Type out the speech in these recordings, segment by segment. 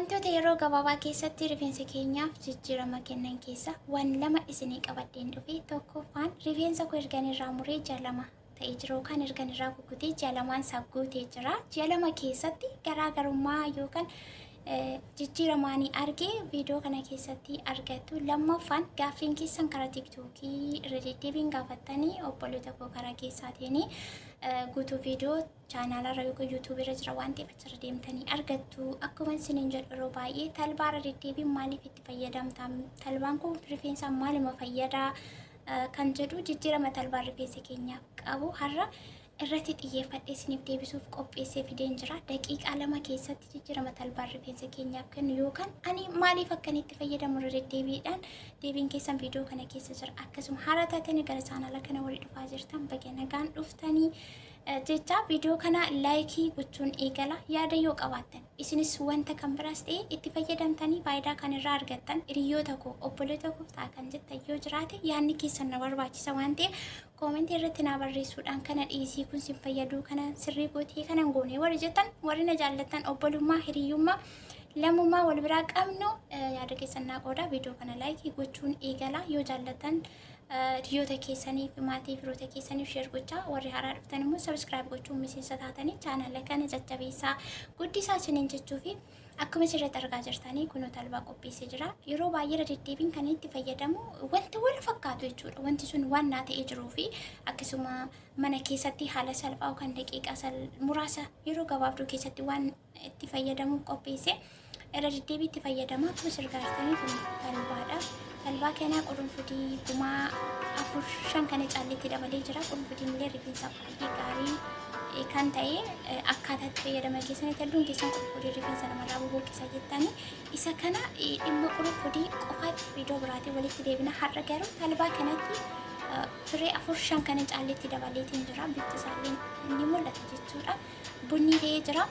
Wantoota yeroo gabaabaa keessatti rifeensa keenyaaf jijjiirama kennan keessaa waan lama isinii qabadheen dhufe. Tokkoffaan rifeensa koo ergan irraa muree ji'a 2 ta'ee jira yookaan ergan irraa kukkutee ji'a lamaan isaa guutee jira. Ji'a 2 keessatti garaagarummaa yookaan jijjiiramaa ni arge viidiyoo kana keessatti argattu. Lammaffaan gaaffiin keessan karaa tiktookii irra deddeebiin gaafattanii obboloota koo karaa keessaatiin guutuu viidiyoo chaanaala irra yookiin yuutuubii irra jira waan ta'eef achirra deemtanii argattu. Akkuma isiniin jedhu yeroo baay'ee talbaa irra deddeebiin maaliif itti fayyadamta? Talbaan kun rifeensa maaluma fayyada? Kan jedhu jijjiirama talbaan rifeensa keenyaaf qabu har'a irratti xiyyeeffadhee isiniif deebisuuf qopheessee fideen jira. Daqiiqaa 2 keessatti jijjiirama talbaan rifeensa keenyaaf kennu yookaan ani maaliif akkan itti fayyadamu irra deddeebiidhaan deebiin keessan viidiyoo kana keessa jira. Akkasuma haaraa taatanii gara chaanaala kana warri dhufaa jirtan baga nagaan dhuftanii jecha viidiyoo kana laayikii gochuun eegala. Yaada yoo qabaattan isinis wanta kan biraas ta'e itti fayyadamtanii faayidaa kan irraa argattan hiriyoota koo obboloota koof ta'a kan jettan yoo jiraate yaadni keessan na barbaachisa waan ta'eef koomentii irratti naa barreessuudhaan kana dhiisii kun sin fayyaduu kana sirrii gootee kana hin goone warri jettan warri na jaallattan obbolummaa hiriyyummaa lammummaa wal biraa qabnu yaada keessan naa qooda. Viidiyoo kana laayikii gochuun eegala. Yoo jaallattan hiriyoota keessaniif maatii firoota keessaniif share gochaa, warri haaraa dhuftan immoo subscribe gochuun miseensa taatanii chaanala kana jajjabeessaa guddisaa isiniin jechuu fi akkuma isirratti argaa jirtanii kunoo talbaa qopheessee jira. Yeroo baay'ee irra deddeebiin kan itti fayyadamu wanta wal fakkaatu jechuudha. Wanti sun waan naa ta'ee jiruu fi akkasuma mana keessatti haala salphaa kan daqiiqaa muraasa yeroo gabaabduu keessatti waan itti fayyadamuuf qopheesse irra deddeebii itti fayyadama. Akkuma isin argaa jirtanii kun talbaadha. Talbaa kana qurunfudii gumaa 4 5 kana caalleetti dabalee jira. Qurunfudiin illee rifeensa baay'ee gaarii kan ta'e akkaataa itti fayyadama keessanitti hedduun keessan qurunfudii rifeensa namarraa bubuqqisa jettanii isa kana dhimma qurunfudii qofaatti viidiyoo biraatiin walitti deebina. Har'a garuu talbaa kanatti firee 4 5 kana caalleetti dabaleetiin jira. Bifti isaallee ni mul'ata jechuudha. Bunnii ta'ee jira.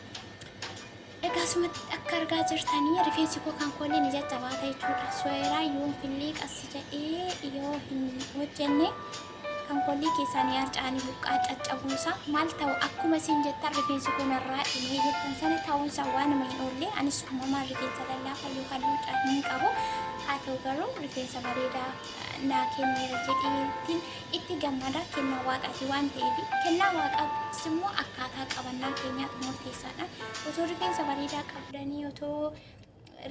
Egaa asumatti akka argaa jirtanii rifeensi koo kan koollee ni jajjabaata jechuudha. Suweeraa yoon fillee qassi jedhee yoo hin hojjenne kan koollee keessaa ni harca'anii buqqaa caccabuunsaa maal ta'u akkuma isin jettan rifeensi koo narraa dhumee jettan sana ta'uunsaa waanuma hin oolle. Anis uumamaan rifeensa lallaafaa yookaan luucaa hin qabu. Haa ta'u garuu rifeensa bareedaa naa kenneera jedheetiin itti gammada kennaa waaqaati waan ta'eef kennaa waaqaas immoo akkaataa qabannaa keenyaatu murteessaadha. Otoo rifeensa bareedaa qabdanii otoo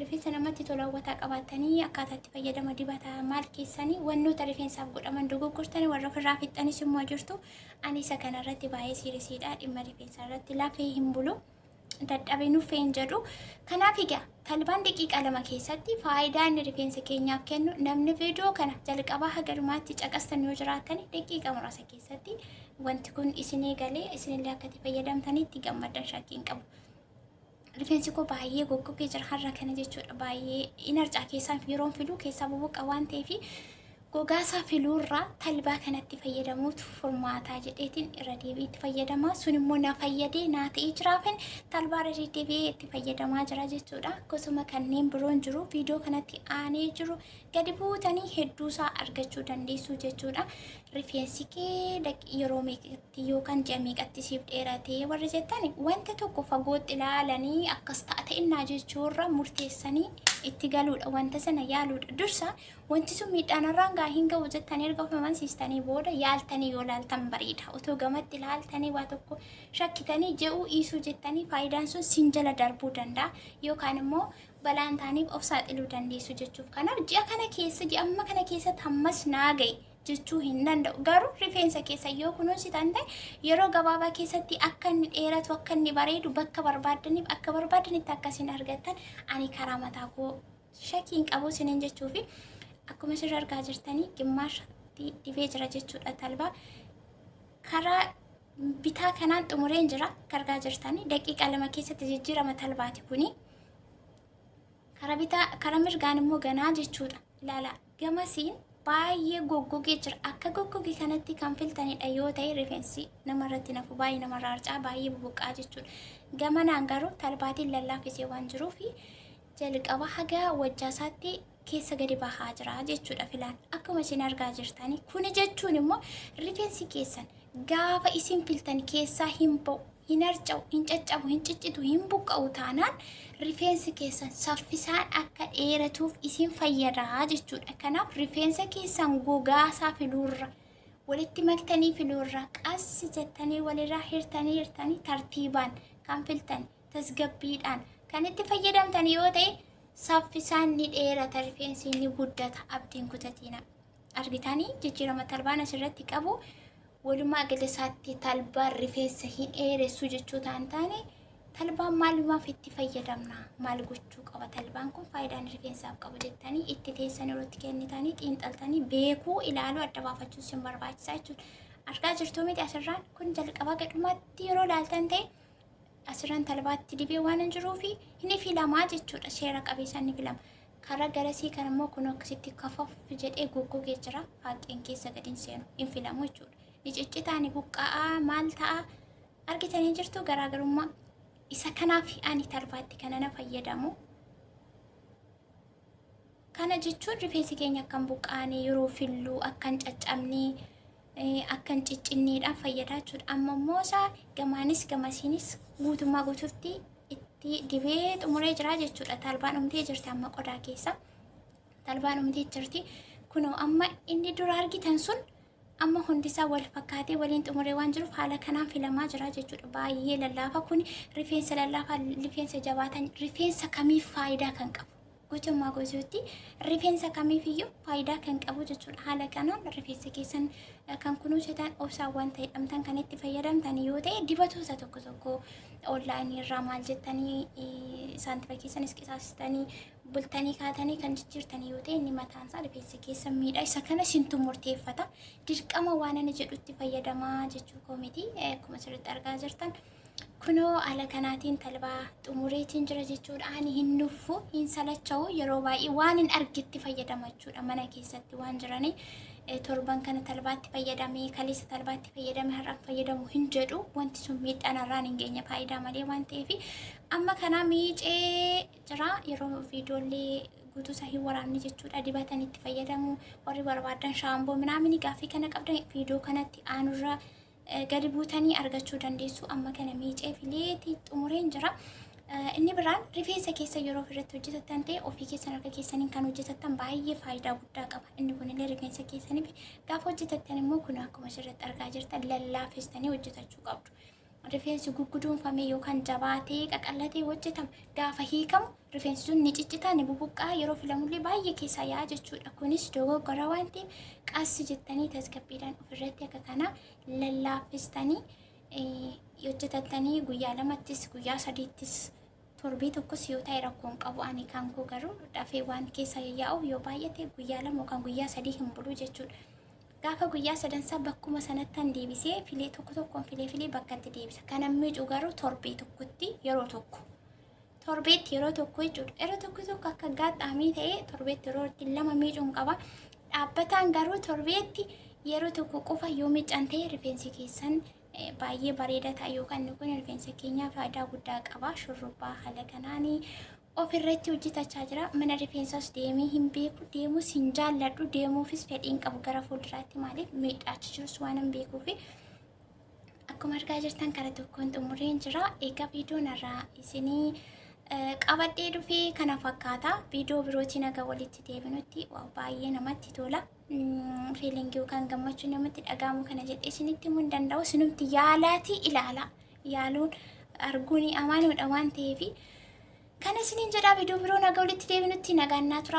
rifeensa namatti tolu hawwataa qabaattanii akkaataa itti fayyadama dibataa maal keessanii wannoota rifeensaaf godhaman dogoggortanii warra ofirraa fixxanis immoo jirtu. Ani isa kanarratti baay'ee siirisiidha dhimma rifeensaa irratti lafee hin bulu. Dadhabe nuffee hin jedhu. Kanaaf egaa talbaan daqiiqaa 2 keessatti faayidaa inni rifeensa keenyaaf kennu namni viidiyoo kana jalqabaa haga dhumaatti caqastan yoo jiraattan daqiiqaa muraasa keessatti wanti kun isinii galee isinillee akka itti fayyadamtanitti gammaddan shakkii hin qabu. Rifeensi koo baay'ee goggogee jira har'a kana jechuudha. Baay'ee in harcaa keessaa yeroon filu keessaa bubuqqa waan ta'eef gogaasaa filuurraa talbaa kanatti fayyadamuutu furmaataa jedheetiin irra deebi'ee itti fayyadamaa. Sun immoo na fayyadee naa ta'ee jiraafin talbaa irra deddeebi'ee itti fayyadamaa jira jechuudha. Akkasuma kanneen biroon jiru viidiyoo kanatti aanee jiru gadi buutanii hedduusaa argachuu dandeessu jechuudha. Rifeensi kee yeroo meeqatti yookaan ji'a meeqatti siif dheerate warri jettan wanta tokko fagootti ilaalanii akkas ta'a ta'innaa jechuurra murteessanii itti galuudha. Wanta sana yaaluudha. Dursa wanti sun miidhaan irraan gaa hin ga'u jettanii erga of amansiistanii booda yaaltanii yoo laaltan bareeda. Otoo gamatti laaltanii waa tokko shakkitanii je'uu dhiisuu jettanii faayidaan sun sin jala darbuu danda'a. Yookaan immoo balaan taaniif of saaxiluu dandeessu jechuuf. Kanaaf ji'a kana keessa ji'a amma kana keessatti hammas naa ga'e jechuu hin danda'u. Garuu rifeensa keessa yoo kunuunsitan ta'e yeroo gabaabaa keessatti akka inni dheeratu akka inni bareedu bakka barbaaddaniif akka barbaadanitti akka isin argattan ani karaa mataa koo shakkii hin qabu isiniin jechuufi akkuma isin argaa jirtanii gimmaashatti dibee jira jechuudha talbaa. Karaa bitaa kanaan xumureen jira akka argaa jirtanii daqiiqaa 2 keessatti jijjiirama talbaati kuni. Karaa bitaa karaa mirgaan immoo ganaa jechuudha. Ilaala gamasiin baay'ee goggogee jira. Akka goggoge kanatti kan filtanidha yoo ta'e rifeensi namarratti nafu baay'ee namarraa harcaa baay'ee bubuqqaa jechuudha. Gamanaan garuu talbaatiin lallaaffisee waan jiruufi jalqaba haga wajjaasaatti keessa gadi bahaa jira jechuudha filaan. Akkuma isin argaa jirtani. Kuni jechuun immoo rifeensi keessan gaafa isin filtan keessaa hin ba'u. Hin harca'u, hin caccabu, hin ciccitu, hin buqqa'u taanaan rifeensi keessan saffisaan akka dheeratuuf isin fayyada jechuudha. Kanaaf rifeensa keessan gogaasaa filuurra, walitti maktanii filuurra, qassi jettanii walirraa hirtanii hirtanii tartiibaan kan filtan tasgabbiidhaan kan itti fayyadamtan yoo ta'e saffisaan ni dheerata, rifeensi ni guddata, abdiin kutatiina. Argitanii jijjiirama talbaan asirratti qabu walumaa gala isaatti talbaan rifeensa hin dheeressu jechuu ta'an taane talbaan maalumaaf itti fayyadamna, maal gochuu qaba talbaan kun, faayidaan rifeensaaf qabu jettanii itti teessan yeroo itti kennitanii xiinxaltanii beekuu, ilaaluu, adda baafachuu isin barbaachisaa jechuudha. Argaa jirtuu miti? Asirraan kun jalqabaa gadhumaatti yeroo ilaaltan ta'e asirraan talbaatti dibee waan hin jiruufi ni filamaa jechuudha. Seera qabeessaan ni filama. Karaa garasii kan immoo kun akkasitti kafaf jedhee goggogee jira. Faaqqeen keessa gadi hin seenu, hin filamu jechuudha. Ni ciccitaa, ni buqqa'aa, maal ta'a? Argitanii jirtu garaagarummaa. Isa kanaaf ani talbaatti kana na fayyadamu. Kana jechuun rifeensi keenya akka hin buqqaane, yeroo filluu akka hin caccabne, akka hin ciccinneedhaan fayyadaa jechuudha. Amma immoo isaa gamaanis gamasiinis guutummaa guutuutti itti dibee xumuree jira jechuudha. Talbaan dhumtee jirti amma qodaa keessa. Talbaan dhumtee jirti. Kunoo amma inni dura argitan sun amma hundisaa wal fakkaatee waliin xumuree waan jiruuf haala kanaan filamaa jira jechuudha. Baay'ee lallaafa kun rifeensa lallaafaa, rifeensa jabaatan, rifeensa kamiif faayidaa kan qabu. Guutummaa guutuutti rifeensa kamiifiyyuu faayidaa kan qabu jechuudha. Haala kanaan rifeensa keessan kan kunuunsitan, obsaan wanta hidhamtan kan itti fayyadamtan yoo ta'e, dibatoota tokko tokko onlaayinii irraa maal jettanii saantima keessanis qisaasistanii bultanii kaatanii kan jijjiirtan yoo ta'e, inni mataan isaa rifeensa keessan miidha. Isa kana isintu murteeffata. Dirqama waan ani jedhutti fayyadamaa jechuu koo miti. Akkuma asirratti argaa jirtan, kunoo haala kanaatiin talbaa xumureetiin jira jechuudha. Ani hin nuffu, hin salacha'u, yeroo baay'ee waan hin argetti fayyadama jechuudha. Mana keessatti waan jiranii torban kana talbaatti fayyadamee, kaleessa talbaatti fayyadame, har'aan fayyadamu hin jedhu. Wanti sun miidhaan irraan hin geenye faayidaa malee waan ta'eef amma kana miicee jira. Yeroo viidiyoolee guutuu isaa hin waraabne jechuudha. Dibatan itti fayyadamu warri barbaadan, shaamboo minaamini, gaaffii kana qabdan viidiyoo kanatti aanurra gadi buutanii argachuu dandeessu. Amma kana miicee fileetii xumureen jira. Inni biraan rifeensa keessa yeroo ofirratti hojjetattan ta'e, ofii keessan harka keessaniin kan hojjetattan baay'ee faayidaa guddaa qaba. Inni kunillee rifeensa keessaniif gaafa hojjetattan immoo kun akkuma asirratti argaa jirtan lallaafistanii hojjetachuu qabdu. Rifeensi gugguduunfamee yookaan jabaatee qaqallatee hojjetama. Gaafa hiikamu rifeensi sun ni ciccitaa, ni bubuqqaa, yeroo filamullee baay'ee keessaa yaa'a jechuudha. Kunis dogoggora waan ta'eef qassi jettanii tasgabbiidhaan ofirratti akka kana lallaaffistanii hojjetattanii guyyaa 2ttis, guyyaa 3ttis, torbee tokkos yoo ta'e rakkoon qabu. Ani kan koo garuu dafee waan keessa yaa'u yoo baay'ate guyyaa 2 yookaan guyyaa 3 hin bulu jechuudha. Gaafa guyyaa sadansaa bakkuma sanattan deebisee filee, tokko tokkoon filee filee bakkatti deebisa. Kanan miicu garuu torbee tokkotti yeroo tokko. Torbeetti yeroo tokko jechuudha. Yeroo tokko tokko akka gaaxaamii ta'ee torbeetti yeroo itti lama miicuun qaba. Dhaabbataan garuu torbeetti yeroo tokko qofa yoo miican ta'e rifeensi keessan baay'ee bareeda ta'a yookaan inni kun rifeensa keenyaaf faayidaa guddaa qaba. Shurrubbaa haala kanaanii ofirratti hojjetachaa jira. Mana rifeensaas deemee hin beeku, deemuus hin jaalladhu, deemuufis fedhiin qabu gara fuulduraatti, maaliif miidhaachi jirus waan hin beekuufi. Akkuma argaa jirtan kara tokkoon xumureen jira. Egaa viidiyoon irraa isinii qabadhee dhufee kana fakkaata. Viidiyoo birootiin aga walitti deebinutti, baay'ee namatti tola. Feelingii yookaan gammachuu namatti dhaga'amu kana jedhee isinitti himuu hin danda'u. Isinumti yaalaatii ilaala. Yaaluun arguun amanuudha waan ta'eef. Kana isiniin jedhaa, viidiyoo biroo naga walitti deebinutti nagaan naa tura.